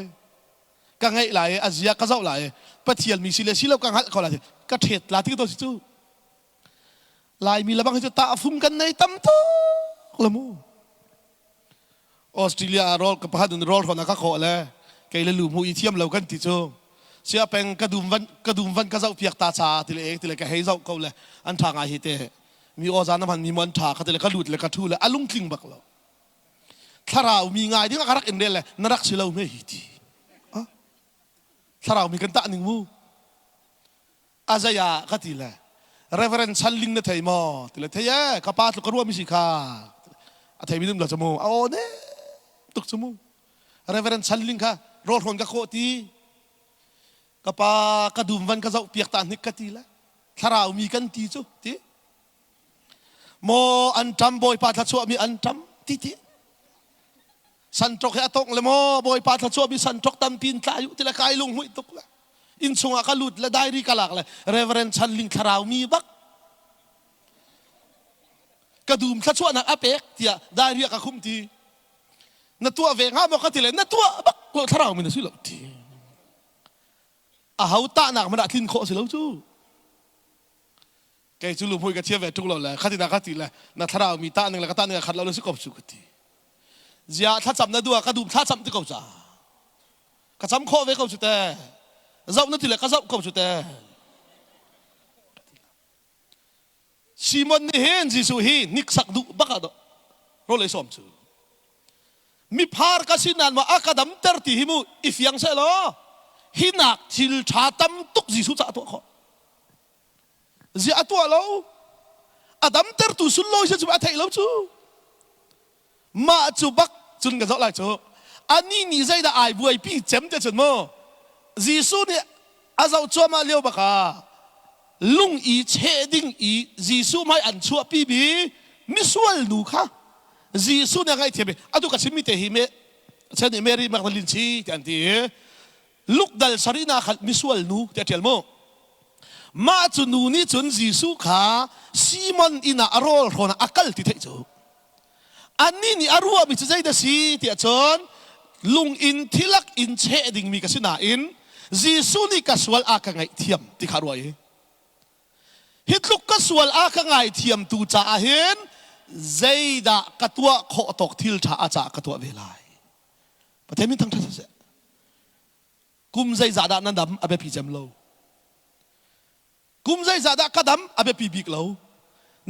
[SPEAKER 1] ka ngeih lai i a zia ka zoh lai i Pathian mi si le si lo ka hngalh ko lai ka ṭhet la ti ko si cu Laimi lebang hi cu tahfung kan nei tam tuk la mu Australia ah rawl ka pakhat in rawl hrawn a ka khawh le kei le lu hmu i thiam lo kan ti cu sia peng ka dum van ka dum van ka zoh piak ta cha ti le ek ti le ka hei zoh ko le an tha ngai hi te mi aw zan man mi mon tha ka ti le ka lut le ka thu le a lungtling bak lo thlarau mi ngai ding ka rak in rel le na rak si lo me hi ti thlarau mi kan tah ning mu A zei ah ka ti le Reverend Chan Ling na thei maw? Ti le thei e ka pa tluk ka ruahmi si kha. A theimi dum lo cu mu. A aw ne tuk cu mu. Reverend Chan Ling kha rawl hrawn ka khawh ti. Ka pa ka dum van ka zoh piak ta hnik ka ti le thlarau mi kan ti cu ti. Maw an ṭam Bawipa thluachuahmi an ṭam ti ti. Sanṭok he a tongh le maw Bawipa thluachuahmi sanṭok tampi in tlai u ti le kai lunghmuih tuk le inn chungah ka lut le diary ka lak le Reverend Chan Ling thlarau mi bak ka dum thluachuahnak a pek tiah diary ah ka khum ti na tuah ve hnga maw ka ti le na tuah bak ko thlarau mi na si lo ti a ho tahnak hmanh ah tlin khawh si lo cu Kei cu lumhmui ka thiam ve ṭung lo le khatin ah ka ti le na thlarau mi tah ning le ka tah ning a khat lo le si ko cu ka ti. Zia thlacam na duh ah ka dum thlacam ti ko ca. Ka cam khawh ve ko cu te. Zoh na ti le ka zoh ko cu te. Simon nih hin Jesuh hi hniksak duh bak ah rawl ei sawm cu. Miphar ka si nain maw a ka damter ti hi mu i fiang seh law hi nak thil ṭha tam tuk Jesuh caah tuah khawh. Ziah a tuah lo? A damtertu sunlawi si cu a theih lo cu. Mah cu bak cun kan zoh lai cu. Anih nih zeidah ai buaipi cem te cun mu. Jesuh nih a zoh cuahmah lio bak ah lung i cheh ding i Jesuh hmai an chuahpi mi misual nu kha Jesuh nih a ngaihthiam i atu ka chimmi te hi me chen nih Mary Magdalene si ti an ti i Luke dal sarihnak khan misual nu tiah a ṭial mu. Mah cu nu nih cun Jesuh kha Simon inn ah a rawl hrawn ah a kal ti theih cu. Annih nih a ruahmi cu zeidah si tiah cun lung in thilak in cheh dingmi ka si nain Jesuh nih ka sual a ka ngaihthiam ti kha a ruah i hi tluk ka sual a ka ngaithiamtu caah hin zeidah ka tuah khawh tawk thil ṭha a caah ka tuah ve lai. Pathian min thangṭhat siseh. Kum zeizah dah na dam a biapi cem lo. Kum zeizah dah ka dam a biapi bik lo.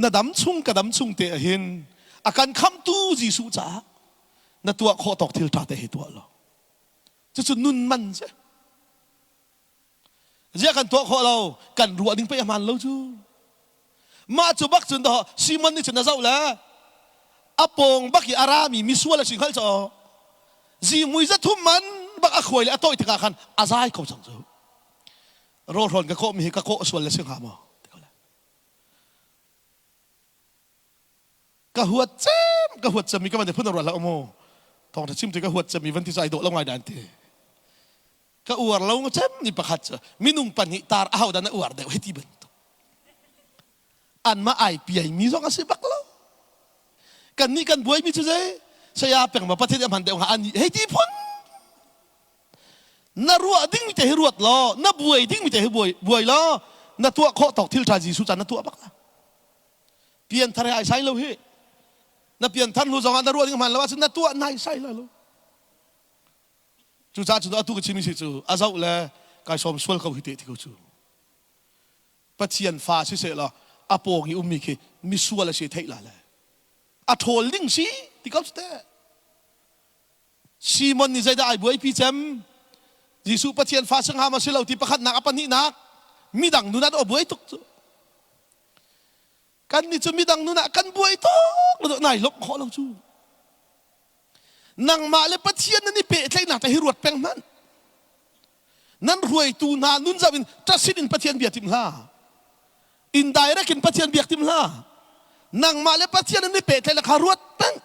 [SPEAKER 1] Na dam chung ka dam chung te ahhin a kan khamhtu Jesuh caah na tuah khawh tawk thil ṭha te hi tuah lo. Cucu nun man si. Ziah kan tuah khawh lo? Kan ruah ding pei a hmaan lo cu. Mah cu bak cun dawh Simon nih cun a zoh le a pawng bak i a rami misual a si hngalh caw. Zihmui zathum man bak a khuai le a tawih tikah khan a zai ko cang cu. Rawlhrawn ka kawhmi hi ka kawh sual le si hnga maw? Ka huat cem ka huat cemmi ka van ti phun ruah hlah mu. Thawngṭha chim ti ka huat cemmi van ti cu ai dawh lo ngai dan ti. Ka uar lo cem ni pakhat cu minung pahnih tar a hodah na uar deuh hei ti bantuk. Anmah ai piai mi zong a si bak lo. Kan nih kan buai mi cu zei saya peng ma Pathian a hman deuh hnga ani hei ti phun. Na ruah ding mi te hi ruat law, na buai ding mi te hi buai buai law, na tuah khawh tawk thil ṭha Jesuh caan na tuah bak la. Pianthar he ai sai lo hi. Na pianthar hnu zongah na ruah ding hman lo ahcun na tuah nai sai la lo. Cucaah cun atu ka chimmi si cu a zoh le kai sawm sual ko hi te ti ko cu. Pathian fa si seh law a pawng i ummi khi misual a si theih la le a ṭhawl ding si ti ko te. Simon nih zeidah ai buaipi cem? Jesuh Pathian fa si hnga maw si lo ti pakhatnak a pahnihnak midang nun ah a buai tuk cu. Kan nih cu midang nun ah kan buai tuk nai lawmh khawh lo cu. Nangmah le Pathian nan i pehtlaihnak te hi ruat peng hmanh. Nan hruaitu hna nun zoh in ṭasit in Pathian bia tim hlah. Indirect in Pathian biak tim hlah. Nangmah le Pathian nan i pehtlaih le kha ruat peng.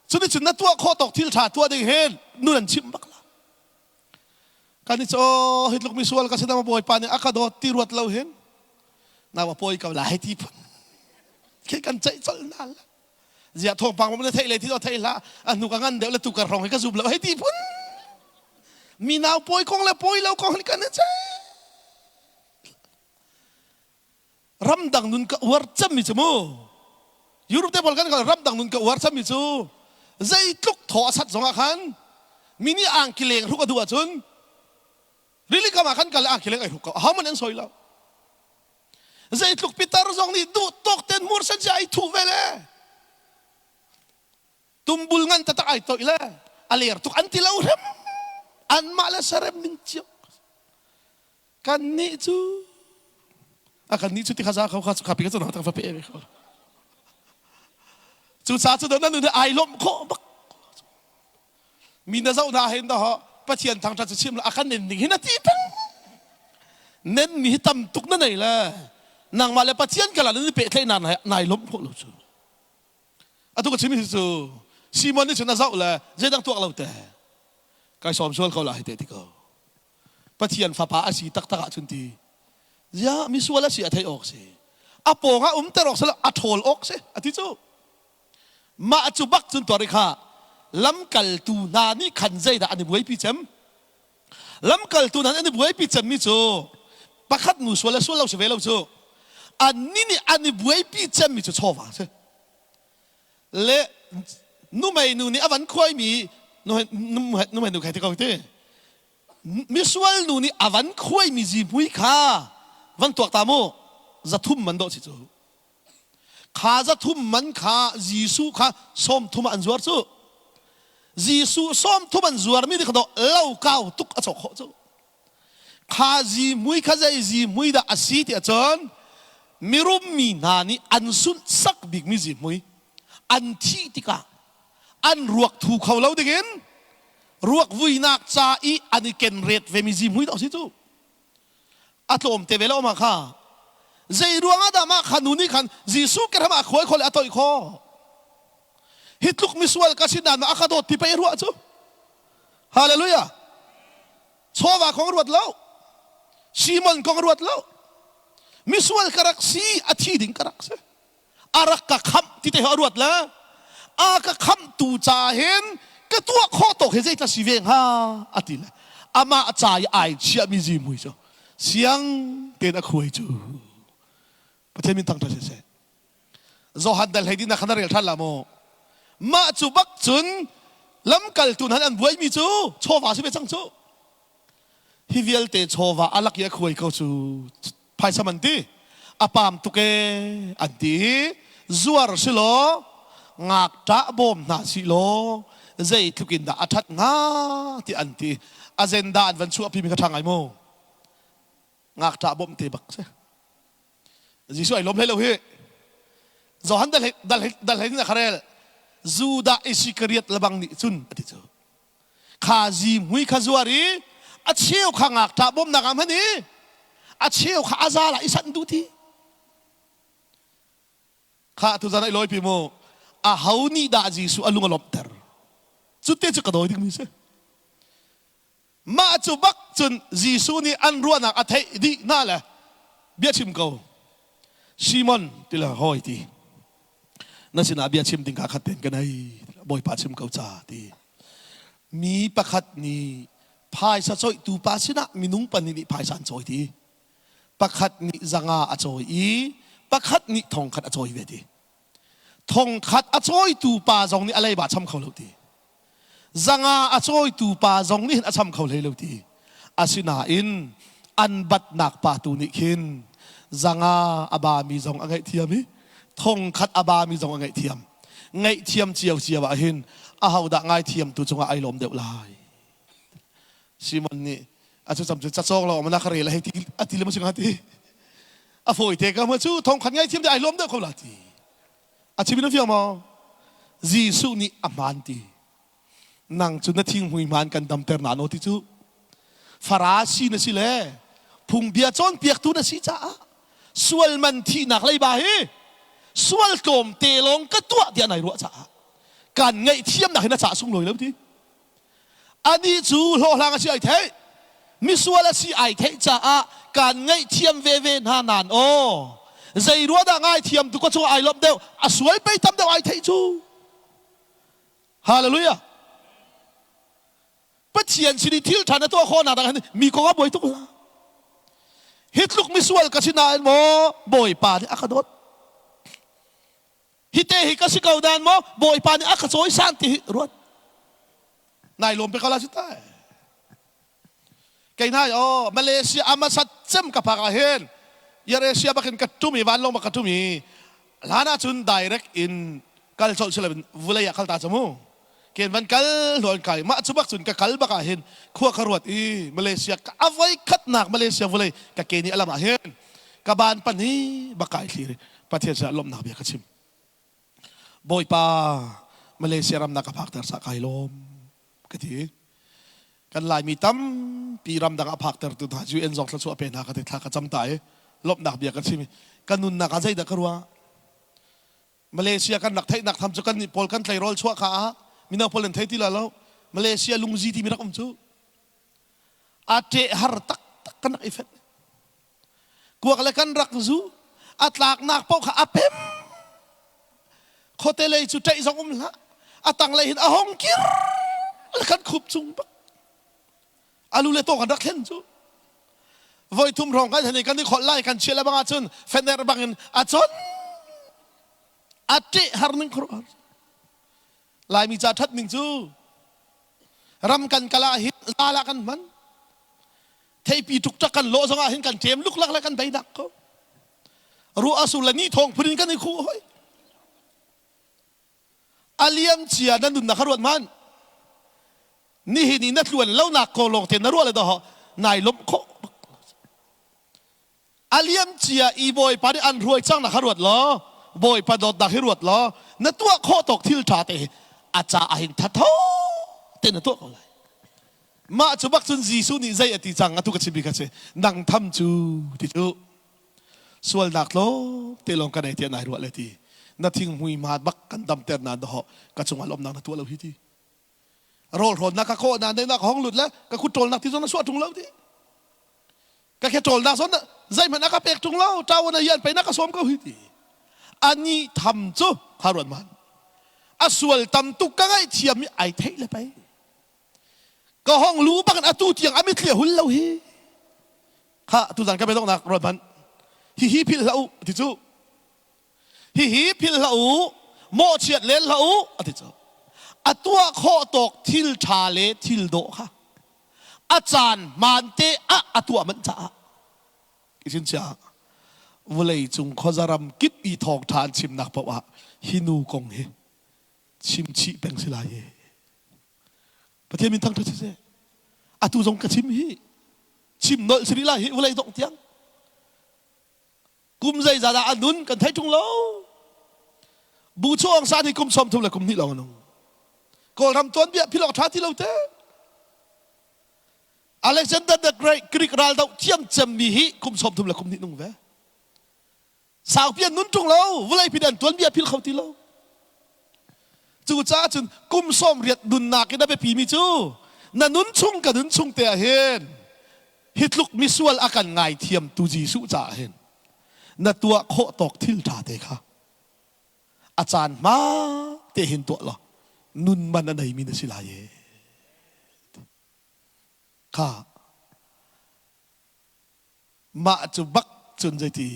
[SPEAKER 1] Cuticun na tuah khawh tawk thil ṭha tuah ding hin nun an chimh bak la. Kan i caw hi tluk misual ka si na Bawipa nih a ka dawt ti ruat lo hin na va pawi ko lai ti phun khi kan ceih colh hna la. Ziah thawngpang na theih le ti thei hlah a hnu ka ngan deuh le tu ka rong hi ka zum lo hei ti phun mi nau pawi kong le pawi lo kong hi kan i ceih ramdang nun ka uar cemmi cu mu Europe te pawl kan kal ramdang nun ka uar cemmi cu zeitluk thaw a sat zongah khan mi nih angki leng hruk a duh ahcun rili kam ah khan kal angki leng ai hruk ko ahohmanh an sawi lo zeitluk pitar zong nih duh tawk ten hmur sen si ai thuh ve le tumbul ngan taktak ai toih le a ler tuk an ti lo hrem anmah le sarem ning cio Kannih cu a kannih cu ti kha za kho kha kha pi ka cu tak va pe ve kho. Cu ca cu na nun ai lawmh khawh bak. Mi na zoh na hin dah Pathian thangṭhat cu chim la a kan nen ning hi na ti peng. Nen mi hi tam tuk na nei le nangmah le Pathian kala nan i pehtlaih na nai lawmh khawh lo cu. Atu ka chim hi cu Simon nih cun a zoh le zeidang tuak lo te. Kai sawm sual ko la hi te ti ko. Pathian fapa a si taktak ahcun ti ziah misual a si a theih awk si a pawng ah umter awk si lo a ṭhawl awk si a ti cu mah cu bak cun tuar i kha lamkaltu hna nih khan zeidah an i buaipi cem lamkaltu hna nih an i buaipi cemmi cu pakhat nu sual le sual lo si ve lo cu annih nih an i buaipi cemmi cu chawva si le numei nu nih a van khuaimi numei nu kha ti ko ti misual nu nih a van khuaimi zihmui kha van tuak ta mu zathum man dawh si cu kha zathum man kha Jesuh kha sawmthum ah an zuar cu Jesuh sawmthum an zuarmi nih kha dawh lo kau tuk a cawk khawh cu Kha zihmui kha zei zihmui dah a si tiah cun mirum mi hna nih an sunhsak bikmi zihmui an thih tikah an ruak thu kho lo dingin ruak vuinak ca i an i kenret vemi zihmui dah a si cu. A tlawm te ve lo mah kha. Zei ruangah dah mah kha nu nih khan Jesuh ke ram ah khuai kho le a toih kho? Hi tluk misual ka si nain a ka dawt ti pei ruah cu. Hallelujah. Chawva kong ruat lo. Simon kong ruat lo. Misual ka rak si, a thi ding ka rak si. A rak ka khamh ti te a ruat le a ka khamhtu ca hin ka tuah khawh tawk hi zeitla si ve hnga a ti le amah ca i ai chiahmi zihmui cu siang tein a khuai cu Pathian min thangṭhat siseh. Johan dal hlei dihnak kha na rel ṭhan la maw? Mah cu bak cun lamkaltu hna an buaimi cu chawva si ve cang cu. Hi vialte chawva a lak i a khuai ko cu phaisa man ti. A paam tuk ee an ti i zuar si law ngakṭah bawm hna sih law zeitluk in dah a ṭhat hnga ti an ti. Agenda an van chuahpimi kha ṭha ngai mu. Ngakṭah bawmh te bak si. Jesuh ai lawm hlei lo hi. Johan dal dal dal hlei na kharel Judah Iskariot lebang nih cun a ti cu. Kha zihmui kha zuar i a cheu kha ngakṭah bawmnak ah hman i a cheu kha a zal ah i sanh duh ti. Kha tuzan ai lawi pi mu. A ho nih dah Jesuh a lung a lawmhter? Cu te cu ka dawi dingmi si. Mah cu bak cun Jesuh nih an ruahnak a theih dih hna le bia chim ko. Simon ti le hawi ti. Na sinah bia chim ding kaa khat ten ka nei. Bawipa chim ko ca ti. Mi pakhat nih phaisa coihtu pa sinah minung pahnih nih phaisa an cawi ti. Pakhat nih zanga a cawi i pakhat nih thongkhat a cawi ve ti. Thongkhat a cawitu pa zong nih a leiba cham kho lo ti. Zanga a cawitu pa zong nih hin a cham kho hlei lo ti. Asinain an batnak pa tu nih khin zanga a bami zong a ngaihthiam i thongkhat a bami zong a ngaihthiam. Ngaihthiam cio cio ah hin ahodah ngaithiamtu cungah ai lawm deuh lai. Simon nih a cu cam cu cacawng lo mana ka rel hei ti a ti le ma singa ti a fawi te ka ma cu thongkhat ngaithiam te ai lawm deuh ko la ti a chim in a fiang maw Jesuh nih a hmaan ti nang cu na thinghmui hmaan kan damter na no ti cu Farasi na si le phungbia cawnpiaktu na si caah sual man thihnak leiba hi sual tlawm te lawng ka tuah tiah nai ruah caah kan ngaihthiamnak hin a cah sunglawi lo ti Anih cu hlawhhlang a si ai theih. Misual a si ai theih caah kaan ngaihthiam veve hna nain aw zei ruah dah ngaithiam tu ka cung ai lawmh deuh a sual pei tam deuh ai theih cu. Hallelujah. Pathian sin i thil ṭha na tuah khawhnak dang hin mi kong ah buai tuk hlah. Hi tluk misual ka si nain maw Bawipa nih a ka dawt. Hi te hi ka si ko dan maw Bawipa nih a ka cawisan ti hi ruat. Nai lawm pe ko la si tai. Kei nai oh Malaysia amasat cem ka phak ah hin Air Asia bakin ka tum i vanlawng bak ka tum i hlan ah cun direct in kal colh si loin vulei ah kal ta camu ken van kal hluan kai mah cu bak cun ka kal bak ah hin khua ka ruat i Malaysia ka avoi khatnak Malaysia vulei ka ke nih alam ah hin ka ban pan hi bak kai thlir Pathian sinah lawmhnak bia ka chim. Bawipa, Malaysia ram na ka phakter sa kai lawm ka ti. Kan Laimi tampi ramdang a phaktertu hna UN zong thluachuah pe hna ka ti thla ka cam ta i lawmhnak bia ka chim i ka nunnak ah zeidah ka ruah? Malaysia kan rak theihnak tham cu kan nih pawl kan tleirawl chuah ka ah mino pawl an thei ti la lo. Malaysia lungzi timi rak um cu. A ṭeh har taktak kan rak i fenh. Kuak le kan rak zu a tlaknak paoh kha a pem. Khuate lei cu ṭaih zong um hlah. A tanglei hin a hong kir le kan khup chung bak. Alu le taw kan rak thlen cu. Voi thum hrawng kan hen i kan i kholh lai kan chiah le bang ahcun fener bangin a con. A ṭeh har ning khuaruahhar. Laimi ca ṭhat ning cu ram kan kal ah hin zal ah kan hman. Theipi ṭukṭak kan lawh zongah hin kan ṭem luklak le kan beidak ko. Ruah a sur le ni thawng phun in kan i khuh hoi. A liam cia na nunnak kha ruat hmanh. Nihin i na tluan lonak ko lawng te na ruah le dawh nai lawmh khawh. A liam cia i Bawipa nih an hruai cang nak kha ruat law Bawipa dawtnak hi ruat law na tuah khawh tawk thil ṭha te hi a caah hin thatho te na tuah ko lai. Mah cu bak cun Jesuh nih zei a ti cang atu ka chimmi kha si nang tham cu ti cu sualnak tlawm te lawng ka nei tiah nai ruah le ti na thinghmui hma bak kan damter na dawh ka cungah lawmnak na tuah lo hi ti rawl hrawnnak ka kawh na neihnak ka hong lut le ka kut ṭawlnak ti zong na suah ṭung lo ti ka ke ṭawlnak zong zeihmanh a ka pek ṭung lo ṭawan a hian pei na ka sawm ko hi ti ani tham cu kha ruat man a sual tam tuk ka ngaihthiam i ai theih le pei ka hong lu bak in atu tiang a mitthli a hul lo hi kha tuzan ka biadonghnak ruat hmanh hihi philh hlah u ti cu hihi philh hlah u mawhchiat len hlah u a ti cu a tuah khawh tawk thil ṭha le thil dawh kha a caan hmaan te ah a tuah manh caah isin chia vawlei cung khuazaram kip i thawngṭha an chimnak paoh ah hi nu kong hi chim chih peng si lai e Pathian min thangṭhat siseh atu zong ka chim hi chim nolh si rih lai hi vawlei dongh tiang kum zeizah dah a nun kan thei ṭung lo bu chuang sa nih kum 30 le kum hnih lawng a nung Kawlram tuanbia philh awk ṭha ti lo te Alexander the Great Greek raldoh thiam cemmi hi kum 30 le kum hnih nung ve Saupi an nun ṭung lo, vawlei pi an tuanbia philh kho ti lo. Cucaah cun kum 80 nunnak in a biapimi cu Na nun chung ka nun chung te ah hin hi tluk misual a kan ngaithiam tu Jesuh caah hin na tuah khawh tawk thil ṭha te kha a caan hma te hin tuah law nun man a neimi na si lai e. Kha mah cu bak cun zeiti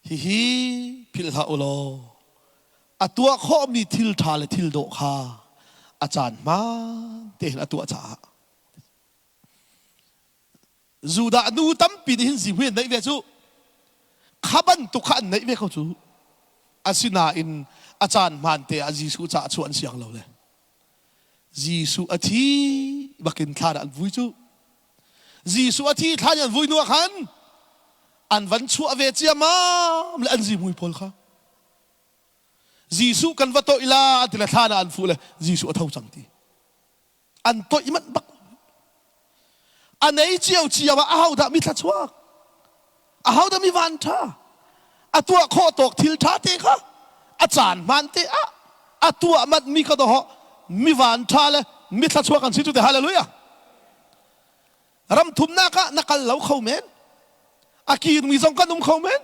[SPEAKER 1] Hihi philh hlah u law a tuah khawhmi thil ṭha le thil dawh kha a caan hmaan tein a tuah caah Judah nu tampi nih hin zihmui an neih ve cu. Kha bantuk kha an neih ve ko cu. Asinain a caan hmaan te ah Jesuh caah chuah an siang lo le Jesuh a thi bakin thlan ah an vui cu. Jesuh a thi thlan an vui hnu ah khan an van chuah ve ciammam le an zihmui pawl kha Jesuh kan va toih la an ti le thlan ah an fuh le Jesuh a tho cang ti an toih manh bak a nei cio cio ah ahodah mi thluachuak ahodah mi van ṭha a tuah khawh tawk thil ṭha te kha a caan hmaan te ah a tuah manh mi kha doh mi van ṭha le mi thluachuak an si cu te hallelujah ram thumnak ah na kal lo kho men a kirmi zong kan um kho men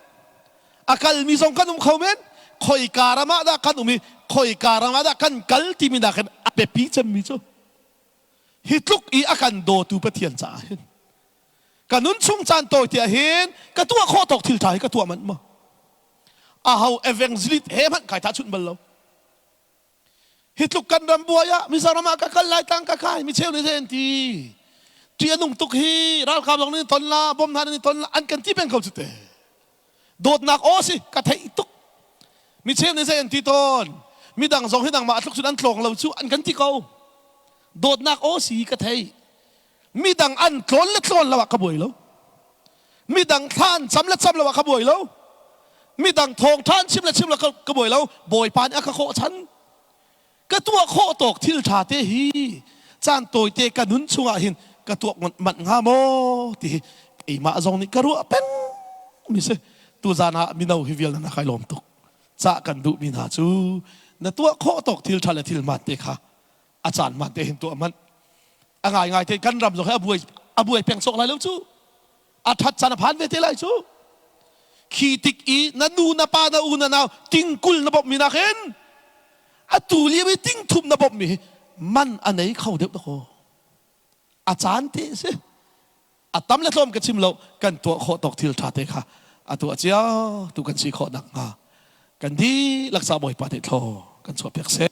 [SPEAKER 1] a kalmi zong kan um kho men khoika ram ah dah kan um i khoika ram ah dah kan kal timi nakin a biapi cemmi cu hi tluk i a kan dawtu Pathian caah hin ka nun chung caan tawi te ah hin ka tuah khawh tawk thil ṭha hi ka tuah manh maw aho evangelist he hmanh kai tha chunh bal lo hi tluk kan ram buai ah Mizoram ah ka kal lai tang ka kai mi cheu nih zei an ti ṭih a nung tuk hi ralkap zong nih ton la bom hna nih ton la an kan ti peng ko cu te dawtnak aw si ka theih tuk mi cheu nih zei an ti tawn midang zong hi nangmah tluk cun an tlawng lo cu an kan ti ko dawtnak aw si ka thei midang an tlawn le tlawn lo ah ka buai lo midang thla an cam le cam lo ah ka buai lo midang thawngṭha an chim le chim lo ka buai lo bawipa nih a ka kawh chan ka tuah khawh tawk thil ṭha te hi caan tawite ka nun chungah hin ka tuah manh hnga maw ti hi keimah zong nih ka ruah peng mi si tuzan ah mino hi vial na kai lawm tuk cah kan duh mi hna cu na tuah khawh tawk thil ṭha le thil hmaan te kha a caan hmaan te hin tuah hmanh a ngai ngai te kan ram zong hi a buai a buai peng sawk lai lo cu a ṭhat caan a phan ve te lai cu khi tik i na nu na pa na u na nau tingkul na bawmh mi nakin atu lio i tingthum na bawmh mi hi man a nei kho deuh dakaw a caan te a si a tam le tlawm ka chim lo kan tuah khawh tawk thil ṭha te kha a tuah cio tu kan si khawh nak hnga kan dihlak sa bawipa te thlaw kan chuah piak seh.